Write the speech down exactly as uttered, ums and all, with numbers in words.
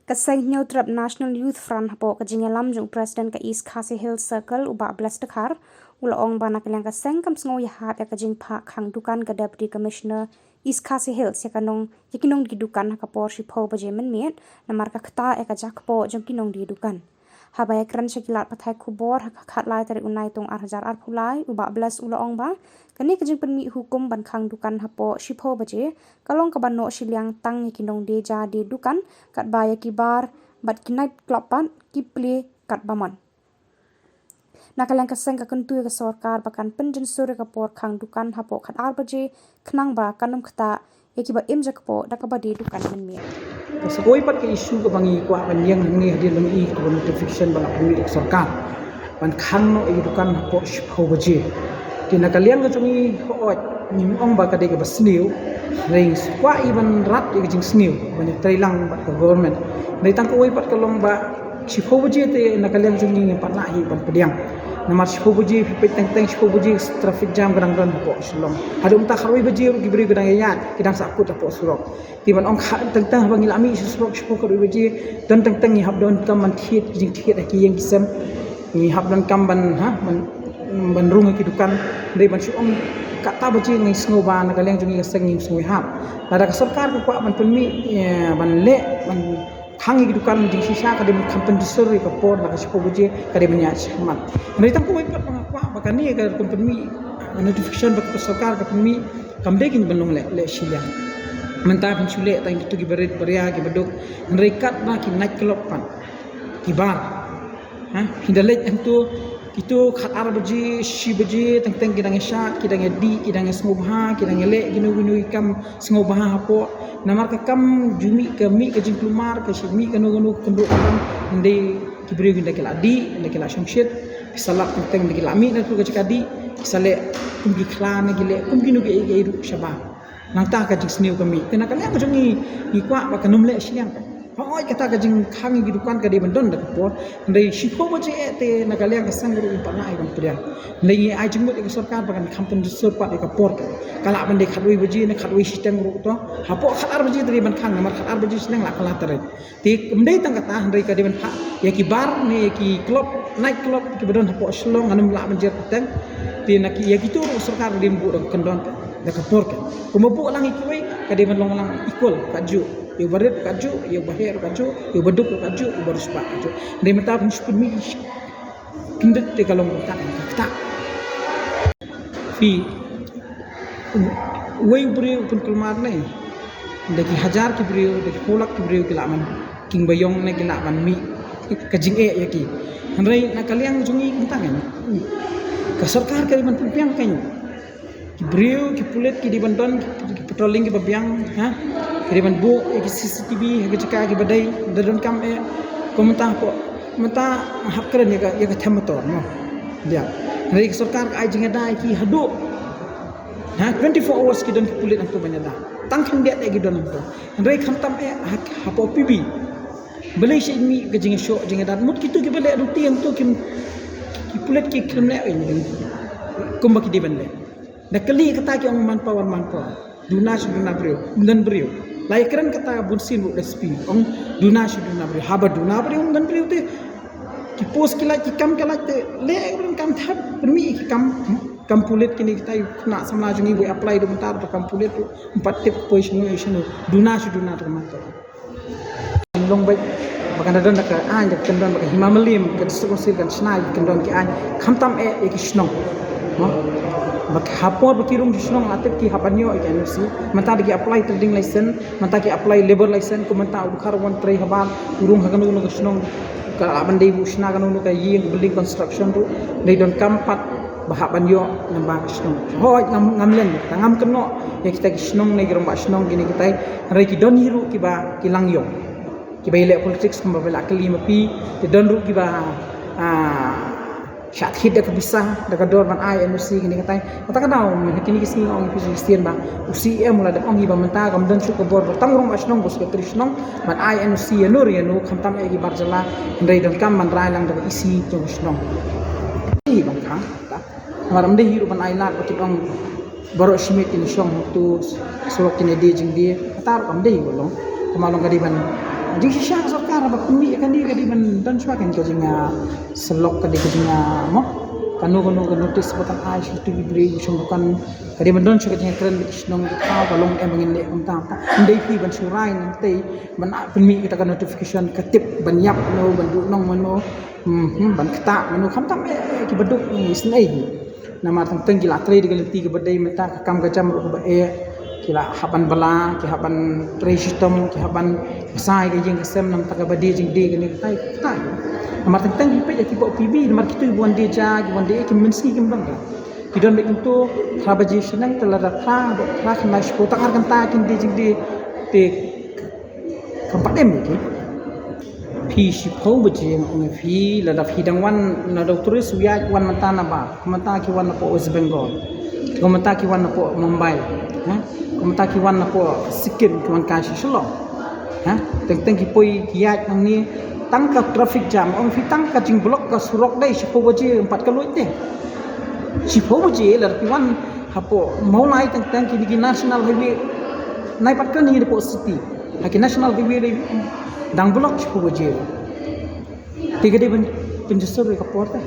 Ka seng Hynñiewtrep National Youth Front hapoh ka jingïalam jong u President ka East Khasi Hills Circle u Bah Blessed Dkhar u la ong ba na ka liang ka seng kam sngew ïahap ïa ka jingphah khang dukan ka Deputy Commissioner East Khasi Hills ïa ka nong ïa ki nongdie dukan ha ka por shiphew baje mynmiet namar ka ktah ïa ka jaka kpoh jong ki nongdie dukan. Haba ïakren sha ki lad pathai khubor ha ka khatlai tarik u Naitung ar hajar arphew lai u Bah Blessed u la ong ba kane ka jingpynmih hukum ban khang dukan hapoh shiphew baje ka long kaba noh shiliang tang ïa ki nongdie ja die dukan katba ïa ki bar bad ki night club pat ki plie katba mon. Na ka liang ka seng ka kyntu ïa ka sorkar ba kan pynjynsur ïa ka por khang dukan hapoh khatar baje khnang ba kan ym ktah ïa kiba im jaka kpoh da kaba die dukan mynmiet. Sa kawei pat ka issue kaba ngi kwah ban ïeng hangne hadien ba ngi ïoh ka notification ba la pynmih da ka sorkar ban khang noh ïa ki dukan hapoh shiphew baje. Te na ka liang ka jong ngi, hooid, ngim ong ba ka dei kaba sniew, hynrei ngi kwah ïa ban rat ïa ka jingsniew ban ïatreilang bad ka government. Hynrei tang kawei pat ka long ba shiphew baje te na ka liang jong ngi ngim pat lah hi ban pdiang. Namar shiphew baje phi peit teng teng shiphew baje traffic jam ka dang don hapoh Shillong. Haduh mynta khatwei baje ruh ki briew ki dang ïaid ki dang sahkut hapoh surok. Te ban ong kha teng teng haba ngi la mih sha surok shiphew khatwei baje don teng teng ngi hap donkam ban thied ki jingthied ha ki ïing ki sem. Ngi hap donkam ban ha ban ban rung ha ki dukan. Hynrei ban shu ong kata baje ngi sngew ba na ka liang jong ngi ka seng ngim sngew ïahap. Lada ka sorkar ka kwah ban pynmih, eh, ban leh ban khang ïa ki dukan jingshisha ka dei ban kham pynjynsur ïa ka por na ka shiphew baje ka dei ban ïaid shakhmat. Hynrei tang kawei pat ba nga kwah ba kane ka rukom pynmih, ah, notification ba ka sorkar ka pynmih kam dei kaba long leh leh shiliang. Mynta phin shu leh tang kito kiba rit baria kiba duk, hynrei katba ki night club pat ki bar. Ha, phin da leit hangto kito khatar baje shi baje teng teng ki dang ïashad ki dang ïadih ki dang ïasngewbha ki dang ïaleh kino kino ki kam sngewbha hapoh. Namar ka kam ju mih ka mih ka jingkulmar ka shi mih kano kano ka kynduh ka kam. Hynrei ki briew ki da ki la dih da ki la shongshit. Ki sa lap teng teng da ki la mih na tu ka jaka dih ki sa leh kum ki khla na ki leh kum kino kiei kiei ruh shabar. Nangta ka jingsniew ka mih. Te na ka liang ka jong ngi ngi kwah ba kan ym leh shiliang ka. Hooid kata ka jingkhang ïa ki dukan ka dei ban don da ka por. Hynrei shiphew baje eh te na ka liang ka seng ruh ngim pat lah ïa ban pdiang. Hynrei ngi ai jingmut ïa ka sorkar ba kan kham pynjynsur pat ïa ka por ka. Ka lah ban dei khatwei baje ne khatwei shiteng ruh to. Hapoh khatar baje te dei ban khang namar khatar baje shiteng lah ka la tarik. Te kam dei tang kata hynrei ka dei ban phah ïa ki bar ne ïa ki club, night club kiba don hapoh Shillong ngan ym lah ban jer kyrteng. Te na ki ïa kito ruh sorkar ka dei ban buh da ka kyndon ka da ka por ka. Kumba buh lang ïa kiwei ka dei ban long lang equal ka juh. Ïa uba rit ka juh, ïa uba heh ka juh, ïa uba duk ka juh, ïa uba riewspah ka juh. Hynrei mynta phin shu pynmih kyndit te ka long kumta ka ktah. Phi uwei u briew u pynkulmar ne da ki hajar ki briew da ki phew lak ki briew ki lah ban kieng ba ïong ne ki lah ban mih ka jingeh ïa ki. Hynrei na ka liang jong ngi kumta kan ka sorkar ka dei ban pynbiang kan ki briew ki pulit ki dei ban don ki patrolling kiba biang ha ki dei ban buh ïa ki C C T V ha ki jaka kiba dei da donkam eh. Kumta ko mynta hap kren ïa ka ïa ka them motor mo. Biang. Hynrei ka sorkar ka ai jingïada ïa ki haduh ha twenty-four hours ki don ki pulit hangto ban ïada. Tang khyndiat eh ki don hangto. Hynrei khamtam eh hapoh P B. Balei sha mih ka jingshoh jingïada mut kito kiba leh duty hangto ki pulit ki khlem leh kumba ki dei ban leh. Da kylli kata ki ong manpower manpower. Duna sha duna briew, ym don briew. La ïakren kata bun sien ruh da S P ong duna sha duna briew. Haba duna briew ym don briew te ki post ki lait ki kam ki lait te leh ruh kam thap pynmih ki kam kam pulit kine kita ïa u khynnah samla jong ngi wei apply da mynta da kam pulit ruh ym pat tip poi shano shano duna sha duna da kam. Long bad ba kan da don da ka aiñ da ka kyndon ba ka Hima Mylliem ka District Council kan shna ïa ka kyndon ki aiñ khamtam eh ïa ki shnong. Ba ka ha por ba ki rung ki shnong la tip ki hap ban ïoh ïa ka N O C mynta da ki apply trading license mynta ki apply labour license ko mynta u Dkhar u wan trei habar u rung ha kano kano ka shnong ka lah ban dei u shna kano kano ka ïing building construction ruh dei donkam pat ba hap ban ïoh namar ka shnong. Hooid ngam ngam len ta ngam kynnoh ïa kita ki shnong ne ki rangbah shnong kine kita hynrei ki don hi ruh kiba ki lang ïong kiba ïaleh politics kumba ba la kylli ma phi ki don ruh kiba ah shah thied da ka pisa da ka dor ban ai N O C kine kita. Kata ka daw mynta kine ki sngi ong ïa phi Christian ba u C E M u la dep ong hi ba mynta kam don shuh ka bor ba tang rangbah shnong ba u secretary shnong ban ai N O C ïa no ïa no khamtam eh ki bar jylla hynrei donkam ban rai lang da ka E C jong ka shnong. Hi ban khang ta. Namar ym dei hi ruh ban ai lad ba ki ong baroh shi miet kin shong hangto surok kin die jingdie kata ruh kam dei hi ba long. Kumno long ka dei ban jingshisha ka sorkar ba pynmih ïa kane, ka dei ban don shuwa kan ka jing, ah, syllok, ka dei ka jing, ah, mo, kano kano ka notice ba kan ai sha ki briew shong dukan, ka dei ban don shuwa ka jingkren bad ki shnong ki thaw, ka long em ba ngin leh kumta. Ym dei phi ban shu rai nangtei ban pynmih kata ka notification, ka tip ban ïap mano, ban duh nong mano, hmm, hmm, ban ktah mano, khamtam eh ki baduk ni isnei. Namar teng teng ki la trei da ka lynti kaba dei mynta, ka kam ka jam ruh kaba eh, ki la hap ban bylla, ki hap ban trei shitom, ki hap ban bsa ïa ka ïing ka sem, namar kata kaba dei jingdie kane katai katai. Namar teng teng ki peit ïa ki bok P B, namar kito ki wan die ja, ki wan die, ki mynsngi kim don ka. Ki don beit kumto, phra baje shaneng, te lada phra, phra khyndai shiphew tang ar kynta kin die jingdie. Te kam pat em ki. Phi shiphew baje, nga ong ïa phi, lada phi dang wan, lada u tourist u ïaid wan mynta na bar, kumta ki wan napoh West Bengal, kumta ki wan napoh Mumbai, ha, kumta ki wan napoh Sikkim, ki wan kai sha Shillong, ha. Teng teng ki poi ki ïaid nangne, tang ka traffic jam, ong ïa phi, tang ka jingblock ka surok dei shiphew baje, ym pat ka luid te. Shiphew baje lada phi wan hapoh Mawlai, teng teng kine ki national highway, nai pat kane hapoh city, ha ki national highway dei dang block shiphew baje. Te ka dei ban pynjah sur ïa ka por te.